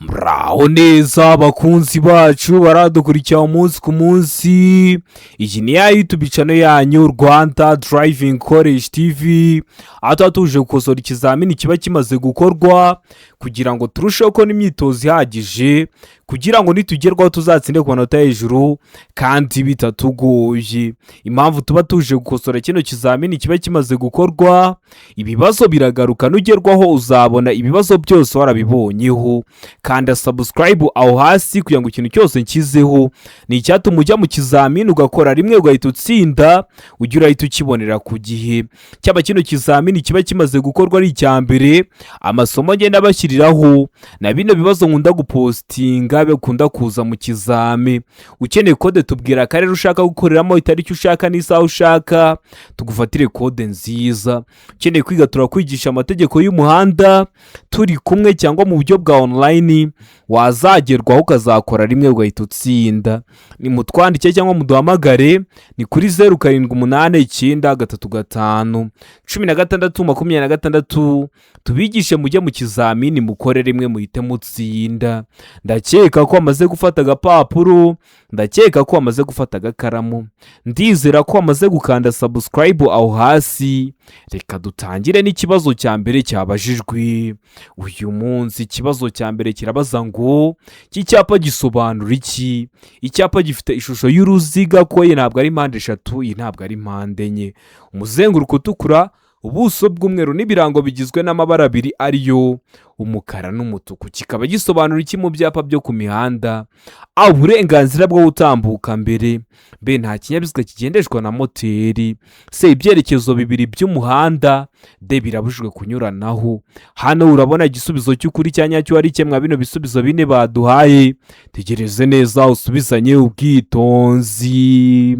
Muraho neza bakunzi bacu baradukurikira umunsi ku munsi. Iyi ni ya YouTube channel yanyu, Rwanda Driving College TV, aho tuba tuje gukosora ikizamini kiba kimaze gukorwa kugira ngo turusheho kubona imyitozo ihagije, kugira ngo nitugerwaho tuzatsinde ku manota hejuru kandi bitatugoye. Impamvu tuba tuje gukosora kino kizamini kiba kimaze gukorwa, ibibazo biragaruka. Nugerwaho uzabona ibibazo byose warabibonyeho. Kanda subscribe aho hasi kugira ngo ikintu cyose nshyizeho ni icyatuma ujya mu kizamini ugakora rimwe ugahita utsinda, ujye urahita ukibonera ku gihe. Cyaba kino kizamini kiba kimaze gukorwa ari icya mbere, amasomo ngenda bashyiriraho na bino bibazo nkunda gupostinga bikunda kuza mu kizami. Ukeneye code, tubwira akarere ushaka gukoreramo, itariki ushaka n'isaha ushaka, tugufatire code nziza. Ukeneye kwiga, turakwigisha amategeko y'umuhanda turi kumwe cyangwa mu buryo bwa online, wazagerwaho ukazakora rimwe ugahita utsinda. Ni mutwandike cyangwa muduhamagare, ni kuri 0789351626, tubigishe mujye mu kizamini mukore rimwe muhite mutsinda. Ndakeka ko wamaze gufata agapapuro, ndakeka ko wamaze gufata agakaramu, ndizera ko wamaze gukanda subscribe aho hasi. Reka dutangire n'ikibazo cya mbere cyabajijwe uyu munsi. Ikibazo cya mbere kirabaza ngo: iki cyapa gisobanura iki? Icyapa gifite ishusho y'uruziga, ko iyi ntabwo ari mpande eshatu, iyi ntabwo ari mpande enye, umuzenguruko utukura, ubuso bw'umweru n'ibirango bigizwe n'amabara abiri ariyo umukara n'umutuku, kikaba gisobanura iki mu byapa byo ku mihanda? A, uburenganzira bwo gutambuka mbere; B, nta kinyabiziga kigendeshwa na moteri; C, ibyerekezo bibiri by'umuhanda; D, birabujijwe kunyuranaho. Hano urabona igisubizo cy'ukuri cya nyacyo ari mwa bino bisubizo bine baduhaye. Tegereze neza usubizanye ubwitonzi.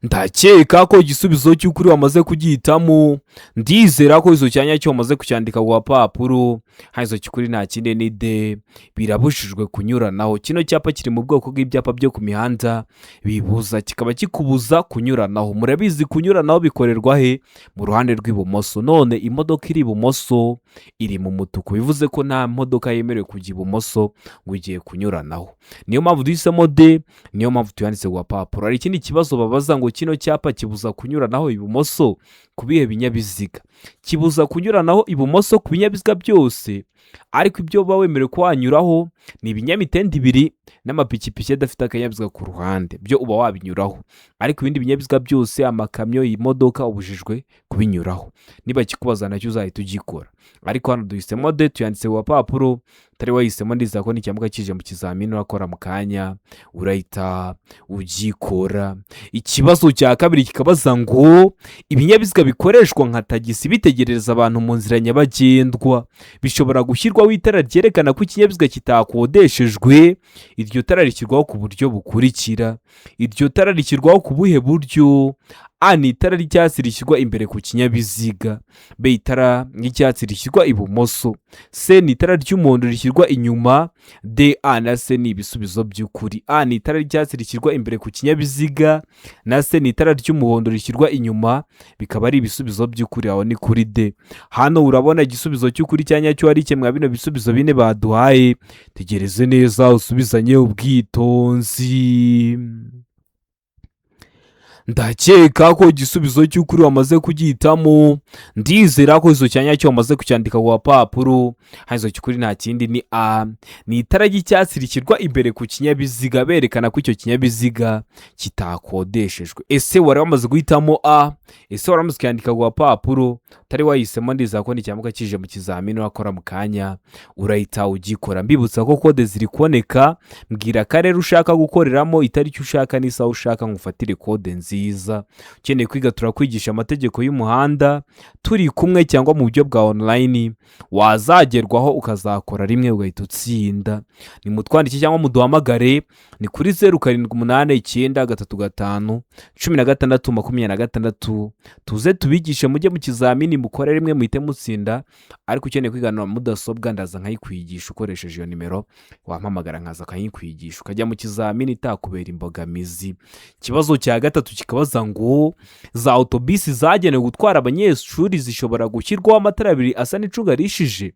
Ndakeka ko igisubizo cy'ukuri wamaze kugihitamo, ndizera ko izo cyanya cyo wamaze kucyandika ku gapapuro. Hano cy'ukuri nta kindi, ni D, birabujijwe kunyuranaho. Kino cyapa kiri mu bwoko bw'ibyapa byo ku mihanda bibuza, kikaba kikubuza kunyuranaho. Murabizi, kunyuranaho bikorerwa he? Mu ruhande rw'ibumoso. None imodoka iri ibumoso iri mu mutuku, bivuze ko nta modoka yemerewe kujya ibumoso ngo igiye kunyuranaho. Niyo mpamvu duhisemo D, niyo mpamvu tuyanditse ku gapapuro. Hari ikindi kibazo babaza ngo: kino cyapa kibuza kunyuranaho ibumoso ku bihe binyabiziga? Kibuza kunyuranaho ibumoso ku binyabiziga byose, ariko ibyo uba wemerewe kuba wanyuraho ni ibinyamitende ibiri n'amapikipiki adafite akanyabiziga ku ruhande, byo uba wabinyuraho. Ariko ibindi binyabiziga byose, amakamyo, imodoka, ubujijwe kubinyuraho. Niba kikubaza nacyo uzahita ugikora. Ariko hano duhisemo D, tuyanditse ku gapapuro. Utari wahisemo, ndizera ko nicyamuka kije mu kizamini urakora mu kanya urahita ugikora. Ikibazo cya kabiri kikabaza ngo: ibinyabiziga bikoreshwa nka tagisi bitegereza abantu mu nzira nyabagendwa bishobora gushyirwaho itara ryerekana ko ikinyabiziga kitakodeshejwe. Iryo tara rishyirwaho ku buryo bukurikira. Iryo tara rishyirwaho ku buhe buryo? A, ni itara ry'icyatsi rishyirwa imbere ku kinyabiziga; B, itara ry'icyatsi rishyirwa ibumoso; C, ni itara ry'umuhondo rishyirwa inyuma; D, A na C ni ibisubizo by'ukuri. A ni itara ry'icyatsi rishyirwa imbere ku kinyabiziga, na C ni itara ry'umuhondo rishyirwa inyuma, bikaba ari ibisubizo by'ukuri. Aho ni kuri D. Hano urabona igisubizo cy'ukuri cya nyacyo ari mwa bino bisubizo bine baduhaye. Tegereze neza usubizanye ubwitonzi. Ndakeka ko igisubizo cy'ukuri wamaze kugihitamo, ndizera ko izo cyanya cyo wamaze kucyandika ku gapapuro. Hano cy'ukuri nta kindi, ni A, ni itara ry'icyatsi rishyirwa imbere ku kinyabiziga berekana ko icyo kinyabiziga kitakodeshejwe. Ese wari wamaze guhitamo A? Ese wari wamaze kuyandika ku gapapuro? Utari wahisemo, ndizera ko nicyamuka kije mu kizamini urakora mu kanya urahita ugikora. Mbibutsa ko code ziri kuboneka. Mbwira akarere ushaka gukoreramo, itariki ushaka n'isaha ushaka, ngufatire code nziza. Ukeneye kwiga, turakwigisha amategeko y'umuhanda turi kumwe cyangwa mu buryo bwa online, wazagerwaho ukazakora rimwe ugahita utsinda. Ni mutwandike cyangwa muduhamagare, ni kuri 0789351626, tuze tubigishe mujye mu kizamini mukore rimwe muhite mutsinda. Ariko ukeneye kwigana mudasobwa, ndaza nkayikwigisha ukoresheje iyo nimero, wampamagara nkaza akayikwigisha ukajya mu kizamini itakubera imbogamizi. Ikibazo cya gatatu kikabaza ngo: za autobus zagenewe gutwara abanyeshuri zishobora gushyirwaho amatara abiri asa n'icunga rishije.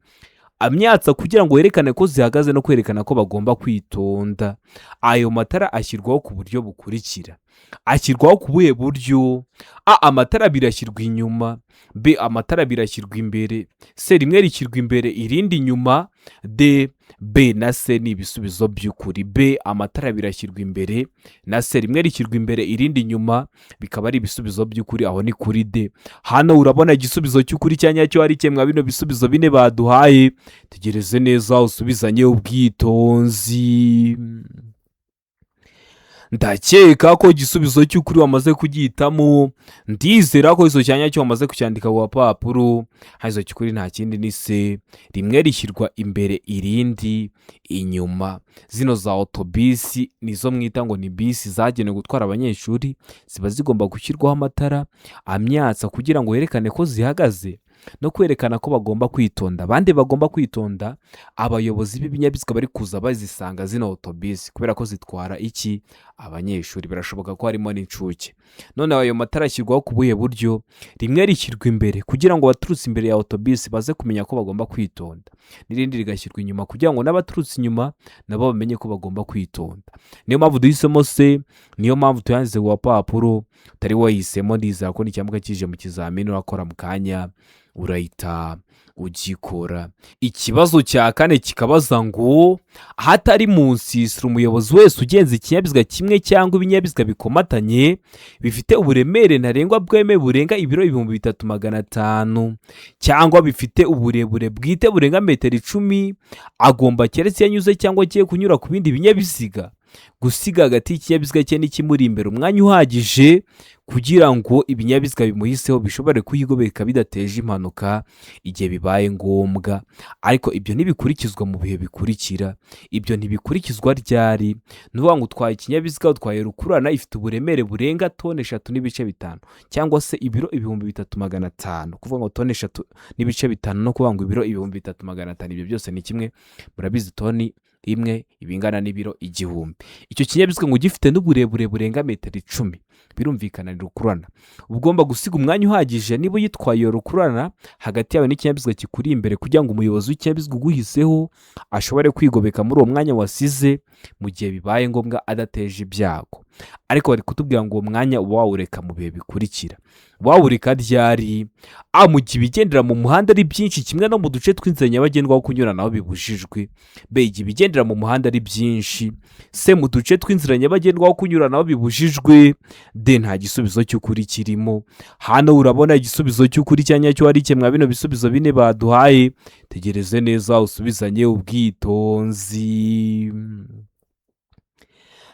amyatsa kugira ngo yerekane ko zihagaze no kwerekana ko bagomba kwitonda. Ayo matara ashyirwaho ku buryo bukurikira. Ashyirwaho ku buhe buryo? A, amatara abiri ashyirwa inyuma. B, amatara abiri ashyirwa imbere. C, rimwe rishyirwa imbere irindi inyuma. D, B na C ni ibisubizo by'ukuri. B, amatara abiri ashyirwa imbere, na C, rimwe rishyirwa imbere irindi inyuma, bikaba ari ibisubizo by'ukuri. Aho ni kuri D. Hano urabona igisubizo cy'ukuri cya nyacyo ari kimwe bino bisubizo bine baduhaye. Tegereze neza usubizanye ubwitonzi. Ndakeka ko igisubizo cy'ukuri wamaze kugihitamo. Ndizera ko icyo cyanya cyo wamaze kucyandika ku gapapuro. Hano cy'ukuri nta kindi ni C, rimwe rishyirwa imbere irindi inyuma. Zino za otobisi nizo mwita ngo ni bisi zagenewe gutwara abanyeshuri, ziba zigomba gushyirwaho amatara amyatsa kugira ngo yerekane ko zihagaze no kwerekana ko bagomba kwitonda. Abandi bagomba kwitonda, abayobozi b'ibinyabiziga bari kuza bazisanga zino otobisi, kubera ko zitwara iki? Abanyeshuri. Birashoboka ko harimo n'incuke. None ayo matara ashyirwaho ku buhe buryo? Rimwe rishyirwa imbere kugira ngo abaturutse imbere ya otobisi baze kumenya ko bagomba kwitonda, n'irindi rigashyirwa inyuma kugira ngo n'abaturutse inyuma nabo bamenye ko bagomba kwitonda. Niyo mpamvu duhisemo C, niyo mpamvu tuyanditse ku gapapuro. Utari wahisemo, ndizera ko n'icyambuka kije mu kizamini urakora mu kanya urahita ugikora. Ikibazo cya kane kikabaza ngo: ahatari mu nsisiro, umuyobozi wese ugenza ikinyabiziga kimwe cyangwa ibinyabiziga bikomatanye bifite uburemere ntarengwa bwemewe burenga ibiro 3500 cyangwa bifite uburebure bwite burenga metero 10, agomba, keretse iyo anyuze cyangwa agiye kunyura ku bindi binyabiziga, gusiga hagati y'ikinyabiziga cye n'ikimuri imbere umwanya uhagije kugira ngo ibinyabiziga bimuhiseho bishobore kuyigobeka bidateje impanuka igihe bibaye ngombwa. Ariko ibyo ntibikurikizwa mu bihe bikurikira. Ibyo ntibikurikizwa ryari? Ni ukuvuga ngo utwaye ikinyabiziga, utwaye rukururana ifite uburemere burenga toni 3.5 cyangwa se ibiro 3500. Kuvuga ngo toni 3.5 no kuvuga ngo ibiro 3500, ibyo byose ni kimwe. Murabizi, toni imwe iba ingana n'ibiro 1000. Icyo kinyabiziga ngo gifite n'uburebure burenga metero 10, birumvikana ni rukururana. Uba ugomba gusiga umwanya uhagije niba uyitwaye iyo rukururana hagati yawe n'ikinyabiziga kikuri imbere, kugira ngo umuyobozi w'ikinyabiziga uguhiseho ashobore kwigobeka muri uwo mwanya wasize mu gihe bibaye ngombwa adateje ibyago. Ariko bari kutubwira ngo uwo mwanya uba wawureka mu bihe bikurikira. Wawureka ryari? A, mu gihe ibigendera mu muhanda ari byinshi kimwe no mu duce tw'inzira nyabagendwa aho kunyuranaho bibujijwe. B, igihe ibigendera mu muhanda ari byinshi. C, mu duce tw'inzira nyabagendwa aho kunyuranaho bibujijwe. D, nta gisubizo cy'ukuri kirimo. Hano urabona igisubizo cy'ukuri cya nyacyo ari kimwe bino bisubizo bine baduhaye. Tegereze neza usubizanye ubwitonzi.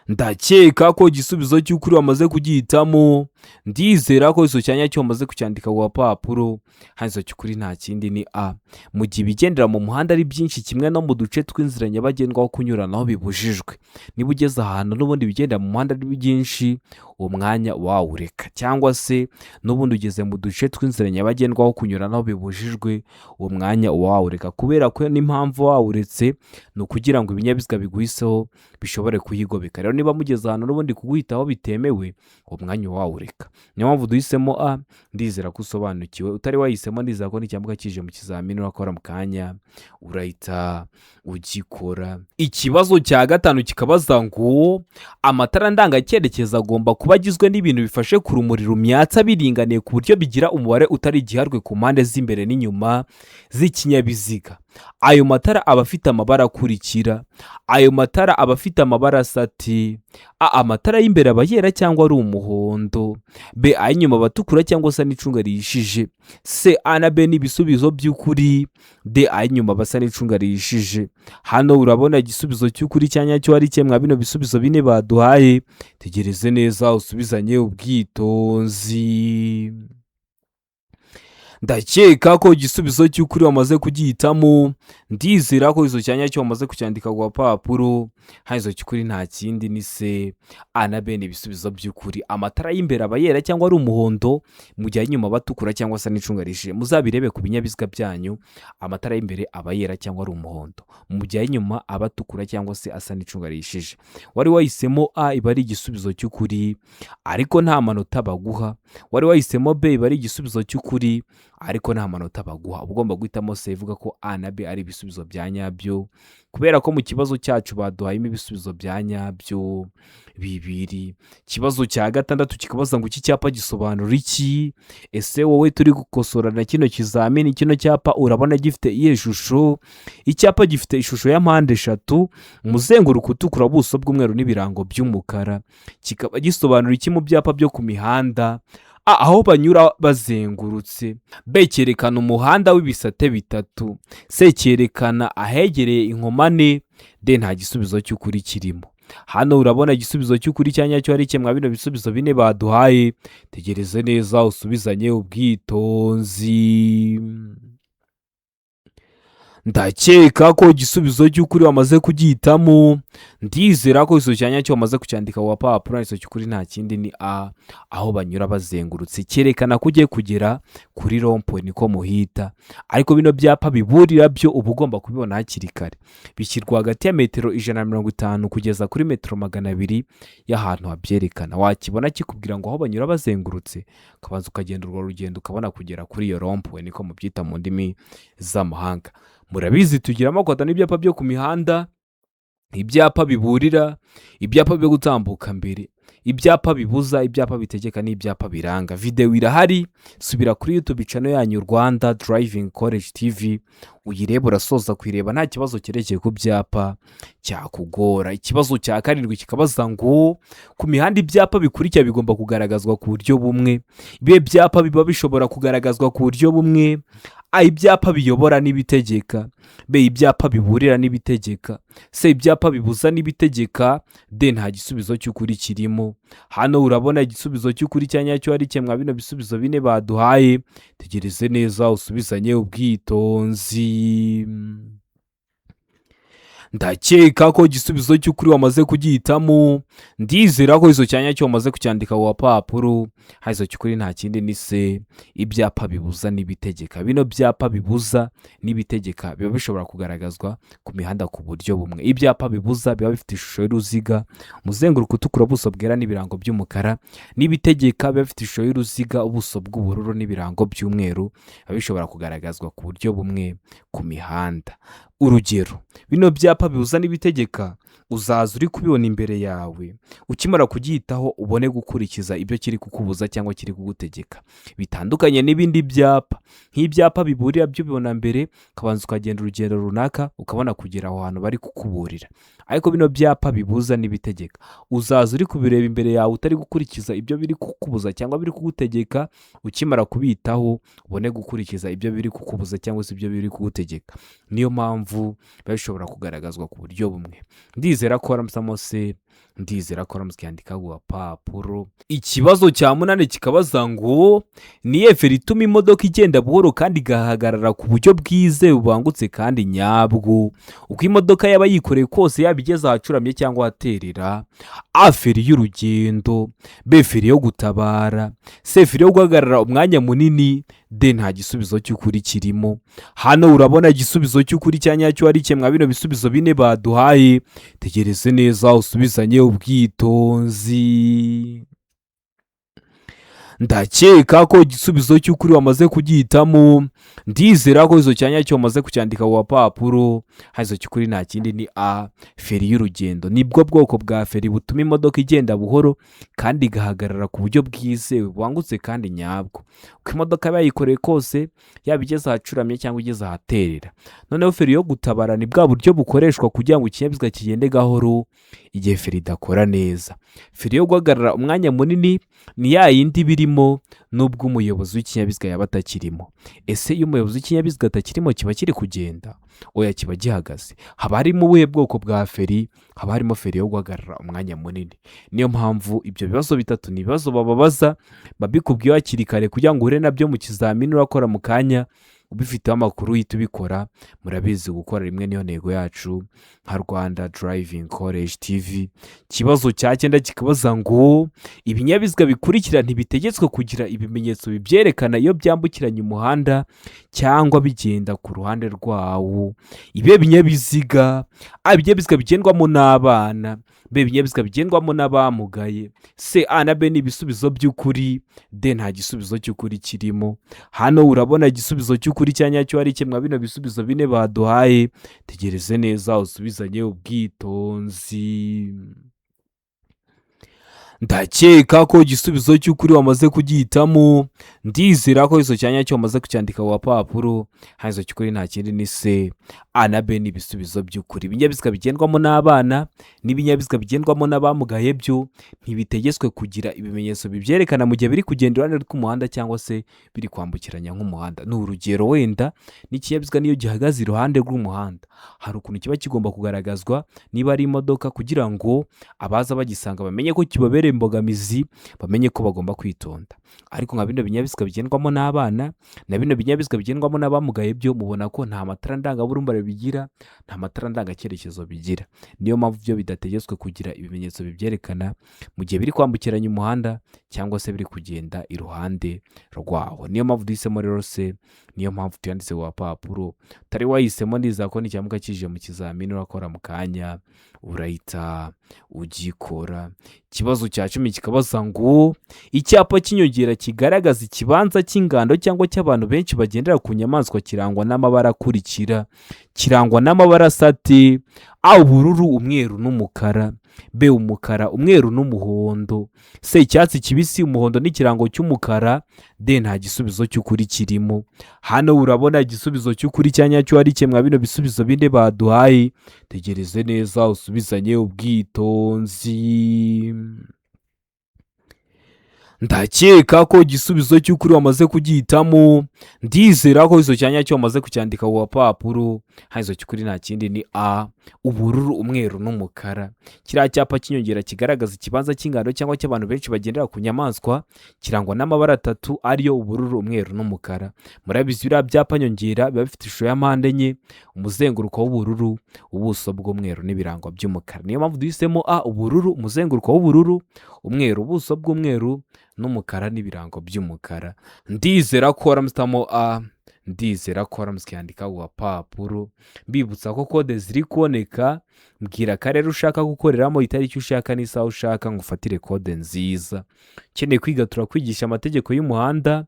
Ndakeka ko igisubizo cy'ukuri wamaze kugihitamo. Ndizera ko icyo cyanya cyo wamaze kucyandika ku gapapuro. Hano icyo cy'ukuri nta kindi ni A, mu gihe ibigendera mu muhanda ari byinshi kimwe no mu duce tw'inzira nyabagendwa aho kunyuranaho bibujijwe. Niba ugeze ahantu n'ubundi ibigendera mu muhanda ari byinshi, uwo mwanya wawureka, cyangwa se n'ubundi ugeze mu duce tw'inzira nyabagendwa aho kunyuranaho bibujijwe, uwo mwanya wawureka, kubera ko n'impamvu wawuretse ni ukugira ngo ibinyabiziga biguhiseho bishobore kuyigobeka. Rero niba mugeze ahantu n'ubundi kuguhitaho bitemewe, uwo mwanya wawureka. Niyo mpamvu duhisemo A. Ndizera ko usobanukiwe. Utari wahisemo, ndizera ko n'icyambuka kije mu kizamini urakora mu kanya urahita ugikora. Ikibazo cya gatanu kikabaza ngo: amatara ndangacyerekezo agomba kuba agizwe n'ibintu bifashe ku rumuri rumyatsa biringaniye ku buryo bigira umubare utari igiharwe ku mpande z'imbere n'inyuma z'ikinyabiziga. Ayo matara aba afite amabara akurikira. Ayo matara aba afite amabara asa ati: A, amatara y'imbere aba yera cyangwa ari umuhondo. B, ay'inyuma aba atukura cyangwa asa n'icunga rihishije. C, A na B ni ibisubizo by'ukuri. D, ay'inyuma aba asa n'icunga rihishije. Hano urabona igisubizo cy'ukuri cya nyacyo ari kimwe bino bisubizo bine baduhaye. Tegereze neza usubizanye ubwitonzi. Ndakeka ko igisubizo cy'ukuri wamaze kugihitamo. Ndizera ko icyo cyanya cyo wamaze kucyandika ku gapapuro. Hano icyo cy'ukuri nta kindi ni C, A na B ni ibisubizo by'ukuri. Amatara y'imbere aba yera cyangwa ari umuhondo, mu gihe ay'inyuma aba atukura cyangwa asa n'icunga rihishije. Muzabirebe ku binyabiziga byanyu, amatara y'imbere aba yera cyangwa ari umuhondo, mu gihe ay'inyuma aba atukura cyangwa se asa n'icunga rihishije. Wari wahisemo A, iba ari igisubizo cy'ukuri, ariko nta manota baguha. Wari wahisemo B, iba ari igisubizo cy'ukuri, Ariko nta manota baguha. Uba ugomba guhitamo C ivuga ko A na B ari ibisubizo bya nyabyo, kubera ko mu kibazo cyacu baduhayemo ibisubizo bya nyabyo bibiri. Ikibazo cya gatandatu kikabaza ngo: iki cyapa gisobanura iki? Ese wowe turi gukosorana kino kizamini, kino cyapa urabona gifite iyihe shusho? Icyapa gifite ishusho ya mpande eshatu, umuzenguruko utukura, ubuso bw'umweru n'ibirango by'umukara. Kikaba gisobanura iki mu byapa byo ku mihanda? A, aho banyura bazengurutse. B, cyerekana umuhanda w'ibisate bitatu. C, cyerekana ahegereye inkomane. D, nta gisubizo cy'ukuri kirimo. Hano urabona igisubizo cy'ukuri cya nyacyo ari kimwe bino bisubizo bine baduhaye? Tegereze neza, usubizanye ubwitonzi. Ndakeka ko igisubizo cy'ukuri wamaze kugihitamo. Ndizera ko igisubizo cya nyacyo wamaze kucyandika ku gapapuro. Igisubizo cy'ukuri nta kindi, ni A, aho banyura bazengurutse. Cyerekana ko ugiye kugera kuri rond-point, niko muhita. Ariko bino byapa biburira byo uba ugomba kubibona hakiri kare. Bishyirwa hagati ya metero 150 kugeza kuri metero 200 y'ahantu habyerekana. Wakibona kikubwira ngo aho banyura bazengurutse, ukabanza ukagenda urwo rugendo, ukabona kugera kuri iyo rond-point, niko mubyita mu ndimi z'amahanga. Murabizi, tugira amoko n'ibyapa byo ku mihanda: ibyapa biburira, ibyapa byo gutambuka mbere, ibyapa bibuza, ibyapa bitegeka n'ibyapa biranga. Videwo irahari, subira kuri YouTube channel yanyu Rwanda Driving College TV uyirebe. Urasoza kuyireba nta kibazo cyerekeye ku byapa cyakugora. Ikibazo cya karindwi kikabaza ngo: ku mihanda ibyapa bikurikira bigomba kugaragazwa ku buryo bumwe. Ibihe byapa biba bishobora kugaragazwa ku buryo bumwe? A, ibyapa biyobora n'ibitegeka. B, ibyapa biburira n'ibitegeka. C, ibyapa bibuza n'ibitegeka. D, nta gisubizo cy'ukuri kirimo. Hano urabona igisubizo cy'ukuri cya nyacyo ari mwa bino bisubizo bine baduhaye? Tegereze neza, usubizanye ubwitonzi. Ndakeka ko igisubizo cy'ukuri wamaze kugihitamo. Ndizera ko icyo cya nyacyo wamaze kucyandika ku gapapuro. Hano cy'ukuri nta kindi, ni C, ibyapa bibuza n'ibitegeka. Bino byapa bibuza n'ibitegeka biba bishobora kugaragazwa ku mihanda ku buryo bumwe. Ibyapa bibuza biba bifite ishusho y'uruziga, umuzenguruko utukura, ubuso bwera n'ibirango by'umukara. N'ibitegeka biba bifite ishusho y'uruziga, ubuso bw'ubururu n'ibirango by'umweru. Biba bishobora kugaragazwa ku buryo bumwe ku mihanda. Urugero, bino byapa bibuza n'ibitegeka uzaza uri kubibona imbere yawe, ukimara kubyitaho ubone gukurikiza ibyo kiri kukubuza cyangwa kiri kugutegeka. Bitandukanye n'ibindi byapa, nk'ibyapa biburira, byo ubibona mbere, ukabanza ukagenda urugendo runaka, ukabona kugera aho hantu bari kukuburira. Ariko bino byapa bibuza n'ibitegeka uzaza uri kubireba imbere yawe utari gukurikiza ibyo biri kukubuza cyangwa biri kugutegeka. Ukimara kubitaho ubone gukurikiza ibyo biri kukubuza cyangwa se ibyo biri kugutegeka. Niyo mpamvu biba bishobora kugaragazwa ku buryo bumwe. Ndizera ko waramutse se, ndizera ko waramutse ukiyandika ku gapapuro. Ikibazo cya munani kikabaza ngo: ni iyihe feri ituma imodoka igenda buhoro kandi igahagarara ku buryo bwizewe, bubangutse kandi nyabwo, uko imodoka yaba yikoreye kose, yaba igeze ahacuramye cyangwa ahaterera? A, feri y'urugendo. B, feri yo gutabara. C, feri yo guhagarara umwanya munini. D, nta gisubizo cy'ukuri kirimo. Hano urabona igisubizo cy'ukuri cya nyacyo ari mwa bino bisubizo bine baduhaye? Tegereze neza, usubizanye ubwitonzi. Ndakeka ko igisubizo cy'ukuri wamaze kugihitamo. Ndizera ko icyo cya nyacyo wamaze kucyandika ku gapapuro. Hano cy'ukuri nta kindi, ni A, feri y'urugendo. Nibwo bwoko bwa feri butuma imodoka igenda buhoro kandi igahagarara ku buryo bwizewe, bubangutse kandi nyabwo, uko imodoka yaba yayikoreye kose, yaba igeze ahacuramye cyangwa igeze ahaterera. Noneho feri yo gutabara ni bwa buryo bukoreshwa kugira ngo ikinyabiziga kigende gahoro igihe feri idakora neza. Feri yo guhagarara umwanya munini ni ya yindi birimo n'ubwo umuyobozi w'ikinyabiziga yaba atakirimo. Ese iyo umuyobozi w'ikinyabiziga atakirimo, kiba kiri kugenda? Oya, kiba gihagaze. Haba harimo ubuhe bwoko bwa feri? Haba harimo feri yo guhagarara umwanya munini. Niyo mpamvu ibyo bibazo bitatu ni ibibazo bababaza, babikubwiye hakiri kare kugira ngo uhure nabyo mu kizamini urakora mu kanya ubifiteho amakuru, uhita ubikora. Murabizi, gukora rimwe niyo ntego yacu nka Rwanda Driving College TV. Ikibazo cya cyenda kikabaza ngo: ibinyabiziga bikurikira ntibitegetswe kugira ibimenyetso bibyerekana iyo byambukiranya umuhanda cyangwa bigenda ku ruhande rwawo. Ibihe binyabiziga? A, ibinyabiziga bigendwamo n'abana; B, ibinyabiziga bigendwamo n'abamugaye; C, A na B ni ibisubizo by'ukuri; D, nta gisubizo cy'ukuri kirimo. Hano urabona igisubizo cy'ukuri cya nyacyo ari kimwe bino bisubizo bine baduhaye. Tegereze neza usubizanye ubwitonzi. Ndakeka ko igisubizo cy'ukuri wamaze kugihitamo. Ndizera ko icyo cyanya cyo wamaze kucyandika ku gapapuro. Hano cy'ukuri nta kindi ni C, A na B ni ibisubizo by'ukuri. Ibinyabiziga bigendwamo n'abana n'ibinyabiziga bigendwamo n'abamugaye byo ntibitegetswe kugira ibimenyetso bibyerekana mu gihe biri kugenda iruhande rw'umuhanda cyangwa se biri kwambukiranya nk'umuhanda. Ni urugero, wenda n'ikinyabiziga niyo gihagaze iruhande rw'umuhanda, hari ukuntu kiba kigomba kugaragazwa niba ari imodoka, kugira ngo abaza bagisanga bamenye ko kibabereye imbogamizi, bamenye ko bagomba kwitonda. Ariko nka bino binyabiziga bigendwamo n'abana na bino binyabiziga bigendwamo n'abamugaye byo mubona ko nta matara ndangaburumbare bigira, nta matara ndangacyerekezo bigira. Niyo mpamvu byo bidategetswe kugira ibimenyetso bibyerekana mu gihe biri kwambukiranya umuhanda cyangwa se biri kugenda iruhande rwawo. Niyo mpamvu duhisemo rero C, niyo mpamvu tuyanditse ku gapapuro. Utari wahisemo, ndizera ko nicyamuka kije mu kizamini urakora mu kanya urahita ugikora. Ikibazo cya 10 kikabaza ngo: icyapa cy'inyongera kigaragaza ikibanza cy'ingando cyangwa cy'abantu benshi bagendera ku nyamaswa kirangwa n'amabara akurikira, kirangwa n'amabara asa ate? A, ubururu, umweru n'umukara; B, umukara, umweru n'umuhondo; C, icyatsi kibisi, umuhondo n'ikirango cy'umukara; D, nta gisubizo cy'ukuri kirimo. Hano urabona igisubizo cy'ukuri cya nyacyo ari kimwe bino bisubizo bine baduhaye. Tegereze neza usubizanye ubwitonzi. Ndakeka ko igisubizo cy'ukuri wamaze kugihitamo. Ndizera ko icyo cyanya cyo wamaze kucyandika ku gapapuro. Hano icyo cy'ukuri nta kindi ni A, ubururu, umweru n'umukara. Kiriya cyapa cy'inyongera kigaragaza ikibanza cy'ingando cyangwa cy'abantu benshi bagendera ku nyamaswa kirangwa n'amabara atatu, ariyo ubururu, umweru n'umukara. Murabizi, biriya byapa nyongera biba bifite ishusho ya mpande enye, umuzenguruko w'ubururu, ubuso bw'umweru n'ibirango by'umukara. Niyo mpamvu duhisemo A, ubururu, umuzenguruko w'ubururu, umweru, ubuso bw'umweru n'umukara n'ibirango by'umukara. Ndizera ko waramusitamo A, ndizera ko waramutse ukiyandika ku gapapuro. Mbibutsa ko kode ziri kuboneka. Mbwira akarere ushaka gukoreramo, itariki ushaka n'isaha ushaka, ngo ufatire kode nziza. Ukeneye kwiga, turakwigisha amategeko y'umuhanda.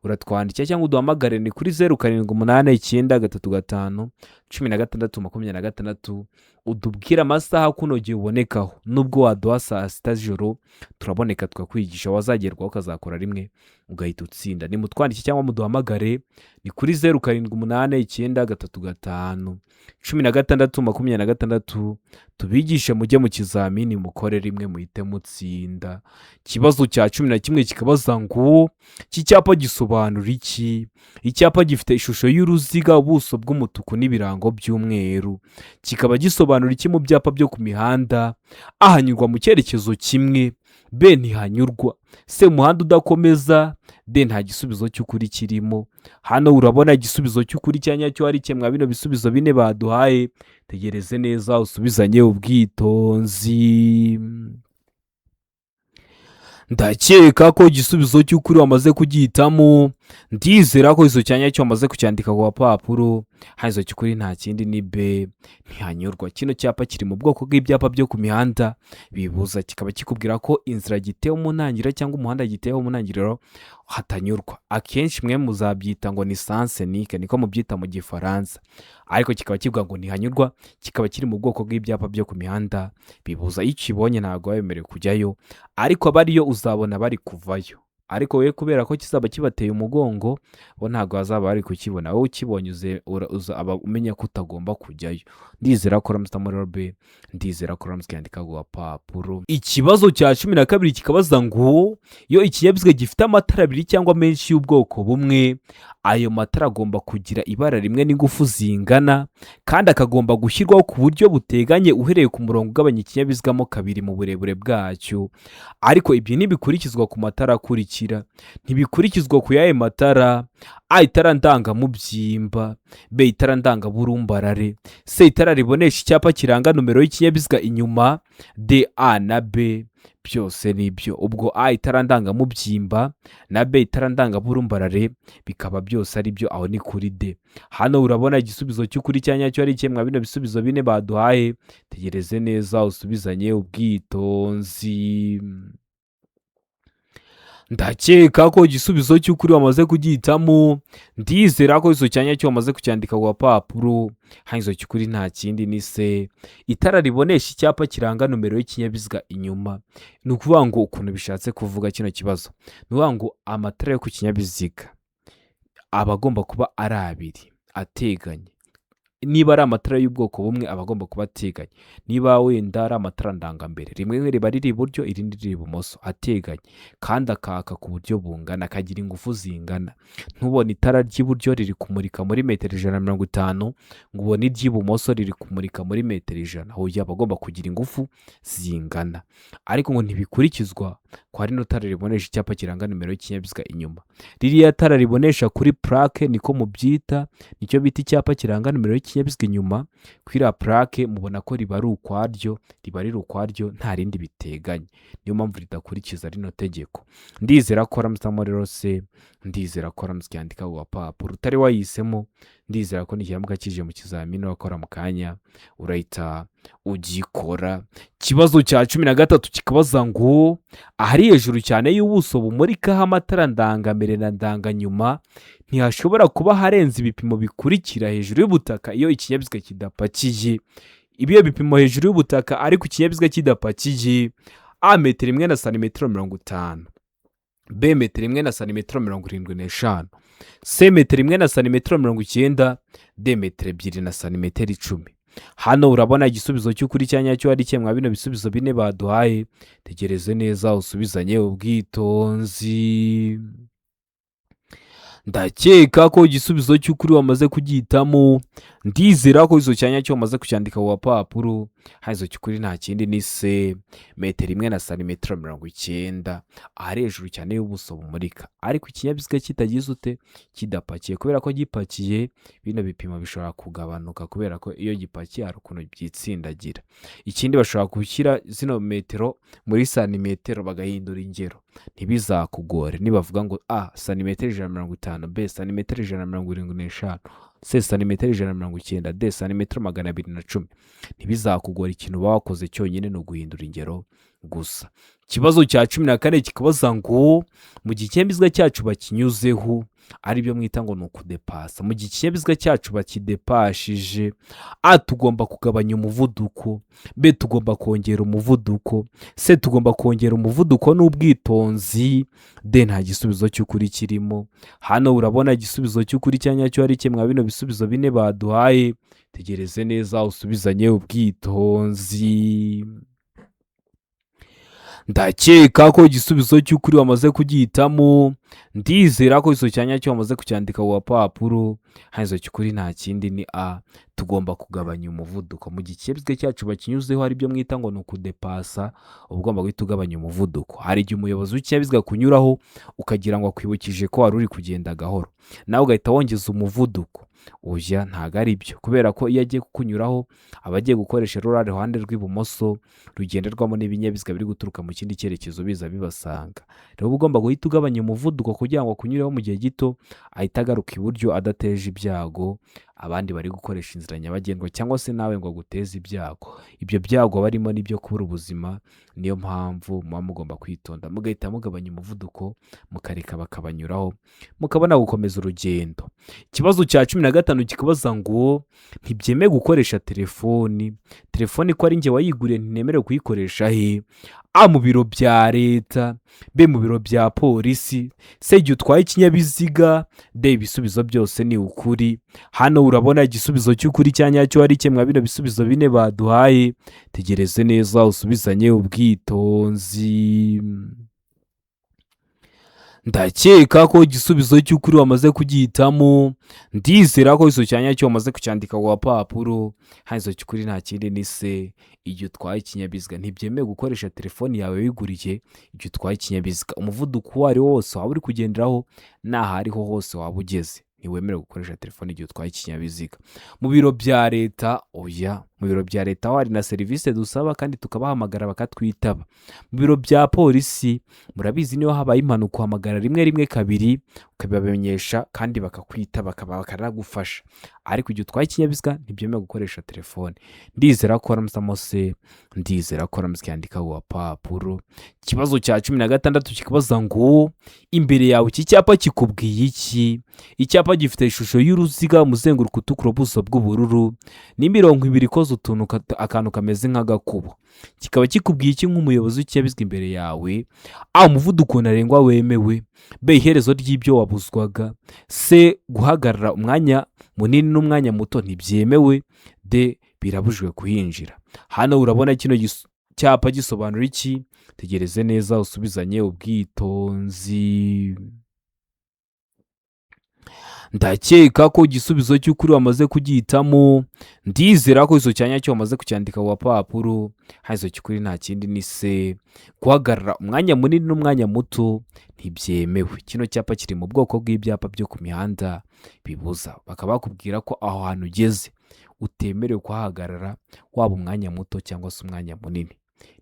Uratwandikira cyangwa uduhamagare, ni kuri 0789351626. Utubwire amasaha akunogeye ubonekaho. Nubwo waduha saa 6 z'ijoro, turaboneka tukakwigisha, wazagerwaho ukazakora rimwe ugahita utsinda. Nimutwandike cyangwa muduhamagare, ni kuri 0789351626, tubigishe mujye mu kizamini mukore rimwe muhite mutsinda. Ikibazo cya 11 kikabaza ngo: iki cyapa gisobanura iki? Icyapa gifite ishusho y'uruziga, ubuso bw'umutuku n'ibirango by'umweru, kikaba gisobanura iki mu byapa byo ku mihanda? A, hanyurwa mu cyerekezo kimwe; B, ntihanyurwa; C, umuhanda udakomeza; D, nta gisubizo cy'ukuri kirimo. Hano urabona igisubizo cy'ukuri cya nyacyo ari kimwe bino bisubizo bine baduhaye. Tegereze neza usubizanye ubwitonzi. Ndakeka ko igisubizo cy'ukuri wamaze kugihitamo. Ndizera ko icyo cyanya cyo wamaze kucyandika ku gapapuro. Hano icyo cy'ukuri nta kindi ni B, ntihanyurwa. Kino cyapa kiri mu bwoko bw'ibyapa byo ku mihanda bibuza, kikaba kikubwira ko inzira gitewe mu ntangiriro cyangwa umuhanda giteweho mu ntangiriro hatanyurwa. Akenshi mwe muzabyita ngo ni sens unique, niko mubyita mu Gifaransa, ariko kikaba kivuga ngo ntihanyurwa. Kikaba kiri mu bwoko bw'ibyapa byo ku mihanda bibuza. Iyo ukibonye ntabwo waba wemerewe kujyayo, ariko abariyo uzabona bari kuvayo. Ariko wowe kubera ko kizaba kibateye umugongo, bo ntabwo bazaba bari kukibona. Wowe ukibonye uzaba umenya ko utagomba kujyayo. Ndizera ko uramutse muri B, ndizera ko uramutse ukiyandika ku gapapuro. Ikibazo cya 12 kikabaza ngo: iyo ikinyabiziga gifite amatara abiri cyangwa menshi y'ubwoko bumwe, ayo matara agomba kugira ibara rimwe n'ingufu zingana, kandi akagomba gushyirwaho ku buryo buteganye uhereye ku murongo ugabanya ikinyabiziga mo kabiri mu burebure bwacyo. Ariko ibyo ntibikurikizwa ku matara akurikira. bikurikira ntibikurikizwa ku yahe matara? A, itara ndangamubyimba; B, itara ndangaburumbarare; C, itara ribonesha icyapa kiranga nomero y'ikinyabiziga inyuma; D, A na B byose ni byo. Ubwo A, itara ndangamubyimba, na B, itara ndangaburumbarare, bikaba byose ari byo. Aho ni kuri D. Hano urabona igisubizo cy'ukuri cya nyacyo ari ikihe mwa bino bisubizo bine baduhaye? Tegereze neza usubizanye ubwitonzi. Ndakeka ko igisubizo cy'ukuri wamaze kugihitamo. Ndizera ko icyo cyanya cyo wamaze kucyandika ku gapapuro. Hano cy'ukuri nta kindi ni C, itara ribonesha icyapa kiranga nomero y'ikinyabiziga inyuma. Ni ukuvuga ngo ukuntu bishatse kuvuga kino kibazo, ni ukuvuga ngo amatara yo ku kinyabiziga aba agomba kuba ari abiri ateganye. Niba ari amatara y'ubwoko bumwe, aba agomba kuba ateganye. Niba wenda ari amatara ndangambere, rimwe riba riri iburyo, irindi riri ibumoso, ateganye kandi akaka ku buryo bungana, akagira ingufu zingana. Ntubone itara ry'iburyo riri kumurika muri metero 150, ngo ubone iry'ibumoso riri kumurika muri metero 100. Oya, aba agomba kugira ingufu zingana. Ariko ngo ntibikurikizwa kwa rino tara ribonesha icyapa kiranga nimero y'ikinyabiziga inyuma. Ririya tara ribonesha kuri plaque, niko mubyita, nicyo bita icyapa kiranga nimero y'ikinyabiziga inyuma. Kuri iriya plaque mubona ko riba ari ukwaryo, riba riri ukwaryo, nta rindi biteganye. Niyo mpamvu ridakurikiza rino tegeko. Ndizera ko waramusamo rero C. Ndizera ko waramutse ucyandika ku gapapuro. Utari wayihisemo, ndizera ko nikiramuka kije mu kizamini wakora mu kanya urahita ugikora. Ikibazo cya 13 kikabaza ngo: ahari hejuru cyane y'ubuso bumurikaho amatara ndangambere na ndanganyuma ntihashobora kuba harenze ibipimo bikurikira hejuru y'ubutaka iyo ikinyabiziga kidapakiye. Ibihe bipimo hejuru y'ubutaka ariko ikinyabiziga kidapakiye? A, metero 1 na santimetero 50; B, metero 1 na santimetero 75; C, metero 1 na santimetero 90; D, metero 2 na santimetero 10. Hano urabona igisubizo cy'ukuri cya nyacyo ari ikihe mwa bino bisubizo bine baduhaye? Tegereze neza usubizanye ubwitonzi. Ndakeka ko igisubizo cy'ukuri wamaze kugihitamo. Ndizera ko icyo cyanya cyo wamaze kucyandika ku gapapuro. Hano cy'ukuri nta kindi ni C, metero 1 na santimetero 90, ahari hejuru cyane y'ubuso bumurika ariko ikinyabiziga kitagize ute? Kidapakiye. Kubera ko gipakiye, bino bipimo bishobora kugabanuka, kubera ko iyo gipakiye hari ukuntu byitsindagira. Ikindi, bashobora gushyira zino metero muri santimetero, bagahindura ingero. Ntibizakugore nibavuga ngo A, santimetero 150; B, santimetero 175; C, santimetero 190; D, santimetero 210. Ntibizakugora, ikintu uba wakoze cyonyine ni uguhindura ingero gusa. Ikibazo cya 14 kikabaza ngo: mu gihe ikinyabiziga cyacu bakinyuzeho, aribyo mwita ngo ni ukudepasa, mu gihe ikinyabiziga cyacu bakidepashije, A, tugomba kugabanya umuvuduko; B, tugomba kongera umuvuduko; C, tugomba kongera umuvuduko n'ubwitonzi; D, nta gisubizo cy'ukuri kirimo. Hano urabona igisubizo cy'ukuri cya nyacyo ari kimwe mwa bino bisubizo bine baduhaye? Tegereze neza usubizanye ubwitonzi. Ndakeka ko igisubizo cy'ukuri wamaze kugihitamo. Ndizera ko icyo cyanya cyo wamaze kucyandika ku gapapuro. Hano cy'ukuri nta kindi ni A, tugomba kugabanya umuvuduko. Mu gihe ikinyabiziga cyacu bakinyuzeho, aribyo mwita ngo ni ukudepasa, uba ugomba guhita ugabanya umuvuduko. Hari igihe umuyobozi w'ikinyabiziga kunyuraho ukagira ngo akwibukije ko wari uri kugenda gahoro, nawe ugahita wongeza umuvuduko. Oya, ntabwo ari byo, kubera ko iyo agiye kukunyuraho aba agiye gukoresha ruriya ruhande rw'ibumoso rugenderwamo n'ibinyabiziga biri guturuka mu kindi cyerekezo biza bibasanga. Rero uba ugomba guhita ugabanya umuvuduko kugira ngo akunyureho mu gihe gito, ahite agaruka iburyo adateje ibyago abandi bari gukoresha inzira nyabagendwa, cyangwa se nawe ngo aguteze ibyago. Ibyo byago barimo n'ibyo kubura ubuzima. Niyo mpamvu muba mugomba kwitonda, mugahita mugabanya umuvuduko, mukareka bakabanyuraho, mukabona gukomeza urugendo. Ikibazo cya 15 kikabaza ngo: ntibyemewe gukoresha telefoni. Telefoni ko ari njye wayiguriye, ntinemerewe kuyikoresha he? A, mu biro bya leta; B, mu biro bya polisi; C, igihe utwaye ikinyabiziga; D, ibisubizo byose ni ukuri. Hano urabona igisubizo cy'ukuri cya nyacyo ari kimwe bino bisubizo bine baduhaye? Tegereze neza usubizanye ubwitonzi. Ndakeka ko igisubizo cy'ukuri wamaze kugihitamo. Ndizera ko icyo cyanya cyo wamaze kucyandika ku gapapuro. Hano cy'ukuri nta kindi ni C. Igihe utwaye ikinyabiziga ntibyemewe gukoresha telefoni yawe wiguriye igihe utwaye ikinyabiziga. Umuvuduko uwo ari wo wose waba uri kugenderaho n'aho ariho hose waba ugeze, ntiwemerewe gukoresha telefoni igihe utwaye ikinyabiziga. Mu biro bya leta, oya, mu biro bya leta ho hari na serivisi dusaba kandi tukabahamagara bakatwitaba. Mu biro bya polisi, murabizi, niyo habaye impanuka uhamagara 112 ukabibamenyesha kandi bakakwita, bakaba bakanagufasha. Ariko igihe utwaye ikinyabiziga ntibyemewe gukoresha telefone. Ndizera ko waramusamo C, ndizera ko waramutse yandika ku gapapuro. Ikibazo cya 16 kikabaza ngo: imbere yawe iki cyapa kikubwiye iki? Icyapa gifite ishusho y'uruziga, umuzenguruko utukura, ubuso bw'ubururu n'imirongo ibiri ikoze utuntu akantu kameze nk'agakubo. Kikaba kikubwiye iki nk'umuyobozi w'ikinyabiziga imbere yawe? A, umuvuduko ntarengwa wemewe; B, iherezo ry'ibyo wabuzwaga; C, guhagarara umwanya munini n'umwanya muto ntibyemewe; D, birabujijwe kuhinjira. Hano urabona kino cyapa gisobanura iki? Tegereze neza usubizanye ubwitonzi. Ndakeka ko igisubizo cy'ukuri wamaze kugihitamo. Ndizera ko icyo cyanya cyo wamaze kucyandika ku gapapuro. Hano cy'ukuri nta kindi ni C, guhagarara umwanya munini n'umwanya muto ntibyemewe. Kino cyapa kiri mu bwoko bw'ibyapa byo ku mihanda bibuza, bakaba bakubwira ko aho hantu ugeze utemerewe kuhahagarara, waba umwanya muto cyangwa se umwanya munini.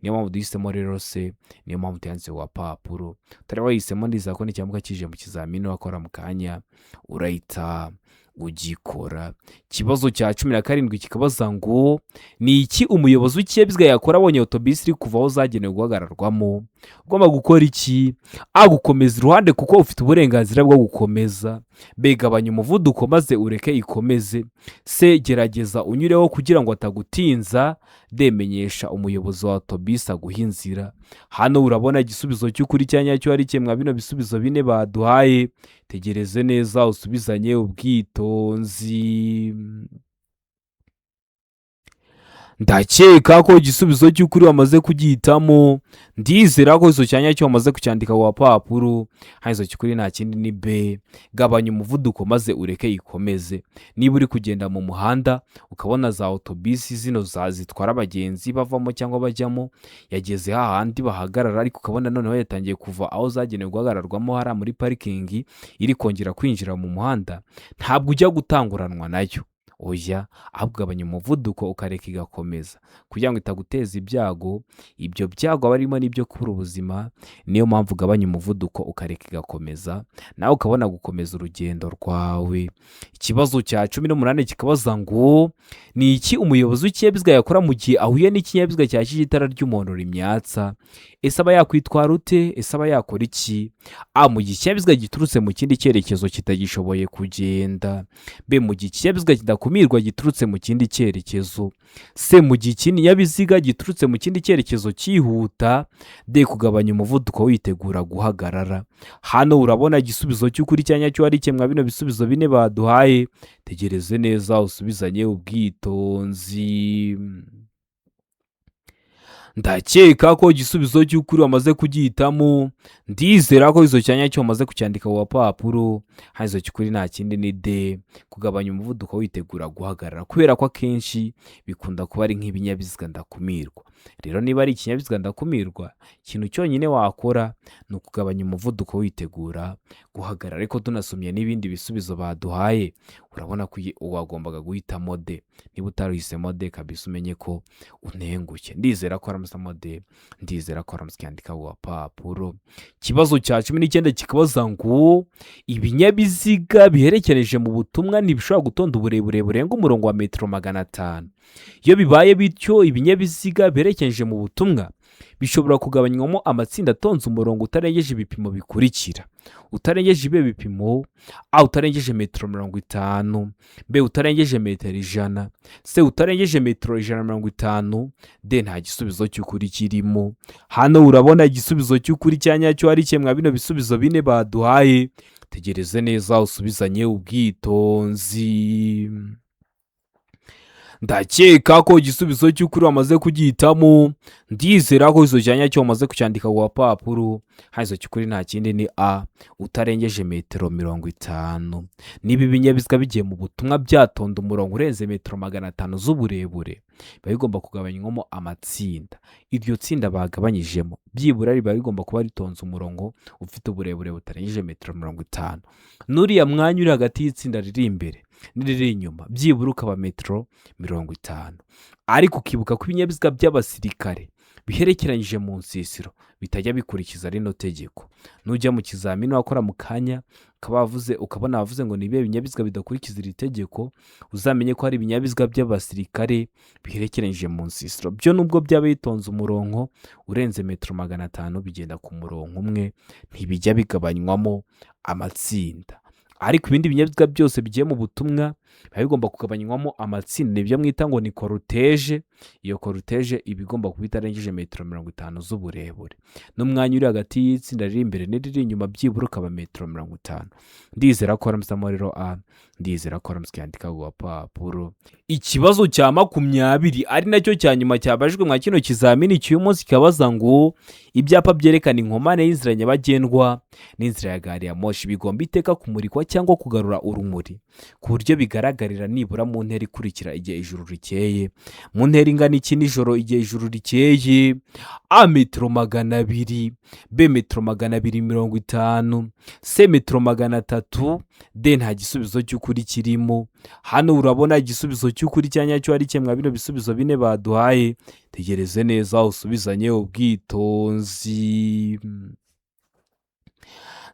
Niyo mpamvu duhisemo rero C, niyo mpamvu tuyanditse ku gapapuro. Utari wahisemo, ndizera ko nicyamuka kije mu kizamini wakora mu kanya urahita ugikora. Ikibazo cya 17 kikabaza ngo: ni iki umuyobozi w'ikinyabiziga yakora abonye otobisi iri kuva aho zagenewe guhagararwamo? Ugomba gukora iki? A, gukomeza iruhande kuko ufite uburenganzira bwo gukomeza; B, gabanya umuvuduko maze ureke ikomeze; C, gerageza unyureho kugira ngo atagutinza; D, menyesha umuyobozi wa otobisi aguha inzira. Hano urabona igisubizo cy'ukuri cya nyacyo ari mwa bino bisubizo bine baduhaye? Tegereze neza usubizanye ubwitonzi. Ndakeka ko igisubizo cy'ukuri wamaze kugihitamo. Ndizera ko icyo cyanya cyo wamaze kucyandika ku gapapuro. Hano cy'ukuri nta kindi ni B, gabanya umuvuduko maze ureke ikomeze. Niba uri kugenda mu muhanda ukabona za otobisi zino za zitwara abagenzi bavamo cyangwa bajyamo yageze hahandi bahagarara, ariko ukabona noneho yatangiye kuva aho zagenewe guhagararwamo hariya muri parikingi iri kongera kwinjira mu muhanda, ntabwo ujya gutanguranwa nayo, oya, ahubwo ugabanya umuvuduko ukareka igakomeza kugira ngo itaguteza ibyago. Ibyo byago aba arimo n'ibyo kubura ubuzima. Niyo mpamvu ugabanya umuvuduko ukareka igakomeza, nawe ukabona gukomeza urugendo rwawe. Ikibazo cya 18 kikabaza ngo: ni iki umuyobozi w'ikinyabiziga yakora mu gihe ahuye n'ikinyabiziga cyakije itara ry'umuhondo rimyatsa? Ese aba yakwitwara ute? Ese aba yakora iki? A, mu gihe ikinyabiziga giturutse mu kindi cyerekezo kitagishoboye kugenda; B, mu gihe ikinyabiziga kidakumirwa giturutse mu kindi cyerekezo; C, mu gihe ikinyabiziga giturutse mu kindi cyerekezo cyihuta; D, kugabanya umuvuduko witegura guhagarara. Hano urabona igisubizo cy'ukuri cya nyacyo ari mwa bino bisubizo bine baduhaye? Tegereze neza usubizanye ubwitonzi. Ndakeka ko igisubizo cy'ukuri wamaze kugihitamo. Ndizera ko icyo cyanya cyo wamaze kucyandika ku gapapuro. Hano cy'ukuri nta kindi ni D, kugabanya umuvuduko witegura guhagarara, kubera ko akenshi bikunda kuba ari nk'ibinyabiziga ndakumirwa. Rero niba ari ikinyabiziga ndakumirwa, ikintu cyonyine wakora ni ukugabanya umuvuduko witegura guhagarara. Ariko tunasomye n'ibindi bisubizo baduhaye, urabona ko wagombaga guhitamo D. Niba utaruhisemo D kabisa, umenye ko untengushye. Ndizera ko waramusamo D, ndizera ko waramutse ucyandika ku gapapuro. Ikibazo cya 19 kikabaza ngo: ibinyabiziga biherekereje mu butumwa ntibishobora gutonda uburebure burenga umurongo wa metero 500. Iyo bibaye bityo, ibinyabiziga biherekeje mu butumwa bishobora kugabanywamo amatsinda atonze umurongo utarengeje ibipimo bikurikira. Utarengeje ibihe bipimo? A, utarengeje metero 50; B, utarengeje metero 100; C, utarengeje metero 150; D, nta gisubizo cy'ukuri kirimo. Hano urabona igisubizo cy'ukuri cya nyacyo ari mwa bino bisubizo bine baduhaye? Tegereze neza usubizanye ubwitonzi. Ndakeka ko igisubizo cy'ukuri wamaze kugihitamo. Ndizera ko izo cyanya cyo wamaze kucyandika ku gapapuro. Hano cy'ukuri nta kindi ni A, utarengeje metero 50. Niba ibinyabiziga bigiye mu butumwa byatonda umurongo urenze metero 500 z'uburebure, biba bigomba kugabanywamo amatsinda. Iryo tsinda bagabanyijemo byibura riba rigomba kuba ritonze umurongo ufite uburebure butarengeje metero 50. N'uriya mwanya uri hagati y'itsinda riri imbere n'iriri inyuma byibura ukaba metero 50. Ariko ukibuka ko ibinyabiziga by'abasirikare biherekeranyije mu nsisiro bitajya bikurikiza rino tegeko. Nujya mu kizamini wakora mu kanya ukabona bavuze ngo ni ibihe binyabiziga bidakurikiza iri tegeko, uzamenye ko hari ibinyabiziga by'abasirikare biherekeranyije mu nsisiro. Byo nubwo byaba bitonze umurongo urenze metero 500 bigenda ku murongo umwe, ntibijya bigabanywamo amatsinda. Ariko ibindi binyabiziga byose bigiye mu butumwa biba bigomba kugabanywamo amatsinda, nibyo mwita ngo ni cortège. Iyo cortège iba igomba kuba itarengeje metero 50 z'uburebure, n'umwanya uri hagati y'itsinda riri imbere n'iriri inyuma byibura ukaba metero 50. Ndizera ko waramusamo rero A, ndizera ko waramutse ukiyandika ku gapapuro. Ikibazo cya 20 ari nacyo cya nyuma cyabajijwe mwa kino kizamini cy'uyu munsi kikabaza ngo ibyapa byerekana inkomane y'inzira nyabagendwa n'inzira ya gari ya moshi bigomba iteka kumurikwa cyangwa kugarura urumuri ku buryo bigaragarira nibura mu ntera ikurikira igihe ijuru rikeye. Mu ntera ingana iki nijoro igihe ijuru rikeye? A metero 200, B metero 250, C metero 300, D nta gisubizo cy'ukuri kirimo. Hano urabona igisubizo cy'ukuri cya nyacyo ari kimwe bino bisubizo bine baduhaye. Tegereze neza usubizanye ubwitonzi.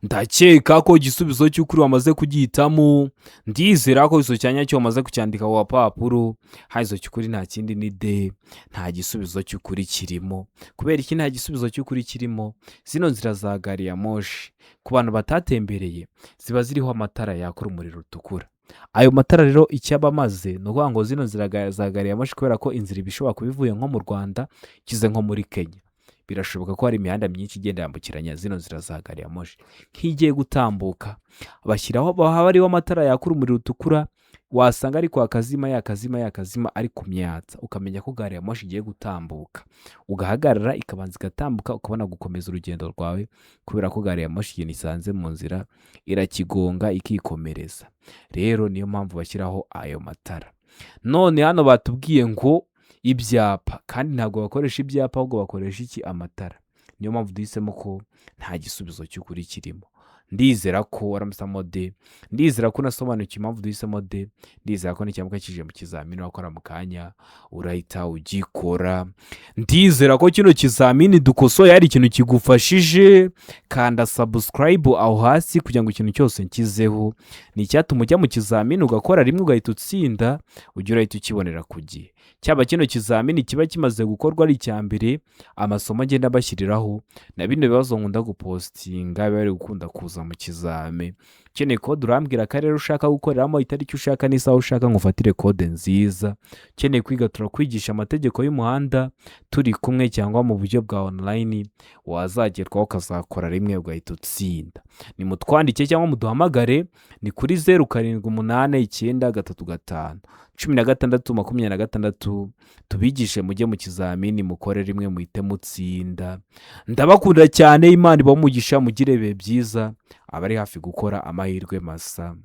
Ndakeka ko igisubizo cy'ukuri wamaze kugihitamo. Ndizera ko igisubizo cya nyacyo wamaze kucyandika ku gapapuro. Hano cy'ukuri nta kindi ni D, nta gisubizo cy'ukuri kirimo. Kubera iki nta gisubizo cy'ukuri kirimo? Zino nzira za gari ya moshi ku bantu batatembereye ziba ziriho amatara yaka urumuri rutukura. Ayo matara rero icyo aba amaze ni ukuvuga ngo zino nzira za gari ya moshi, kubera ko inzira iba ishobora kuba ivuye nko mu Rwanda ikize nko muri Kenya, birashoboka ko hari imihanda myinshi igenda yambukiranya zino nzira za gari ya moshi. Nk'igiye gutambuka bashyiraho, haba hariho amatara yaka urumuri rutukura, wasanga ari kwakazima yakazima yakazima ari kumyatsa, ukamenya ko gari ya moshi igiye gutambuka, ugahagarara ikabanza igatambuka ukabona gukomeza urugendo rwawe, kubera ko gari ya moshi ikintu isanze mu nzira irakigonga ikikomereza. Rero niyo mpamvu bashyiraho ayo matara. None hano batubwiye ngo ibyapa, kandi ntabwo bakoresha ibyapa ahubwo bakoresha iki? Amatara. Niyo mpamvu duhisemo ko nta gisubizo cy'ukuri kirimo. Ndizera ko waramusamo D, ndizera ko unasobanukiwe impamvu duhisemo D, ndizera ko n'icyamuka kije mu kizamini wakora mu kanya urahita ugikora. Ndizera ko kino kizamini dukosoye hari ikintu kigufashije. Kanda subscribe aho hasi kugira ngo ikintu cyose nkizeho ni icyatuma ujya mu kizamini ugakora rimwe ugahita utsinda, ujye urahita ukibonera ku gihe. Cyaba kino kizamini kiba kimaze gukorwa ari icya mbere, amasomo agenda bashyiriraho na bino bibazo nkunda gupostinga biba biri gukunda kuza mu kizami. Ukeneye kode urambwira akarere ushaka gukoreramo, itariki ushaka n'isaha ushaka ngo ufatire kode nziza. Ukeneye kwiga turakwigisha amategeko y'umuhanda turi kumwe cyangwa mu buryo bwa online, wazagerwaho ukazakora rimwe ugahita utsinda. Nimutwandike cyangwa muduhamagare ni kuri 0789351626, tubigishe mujye mu kizamini mukore rimwe muhite mutsinda. Ndabakunda cyane, Imana ibahe umugisha, mugire ibihe byiza, abari hafi gukora amahirwe masa.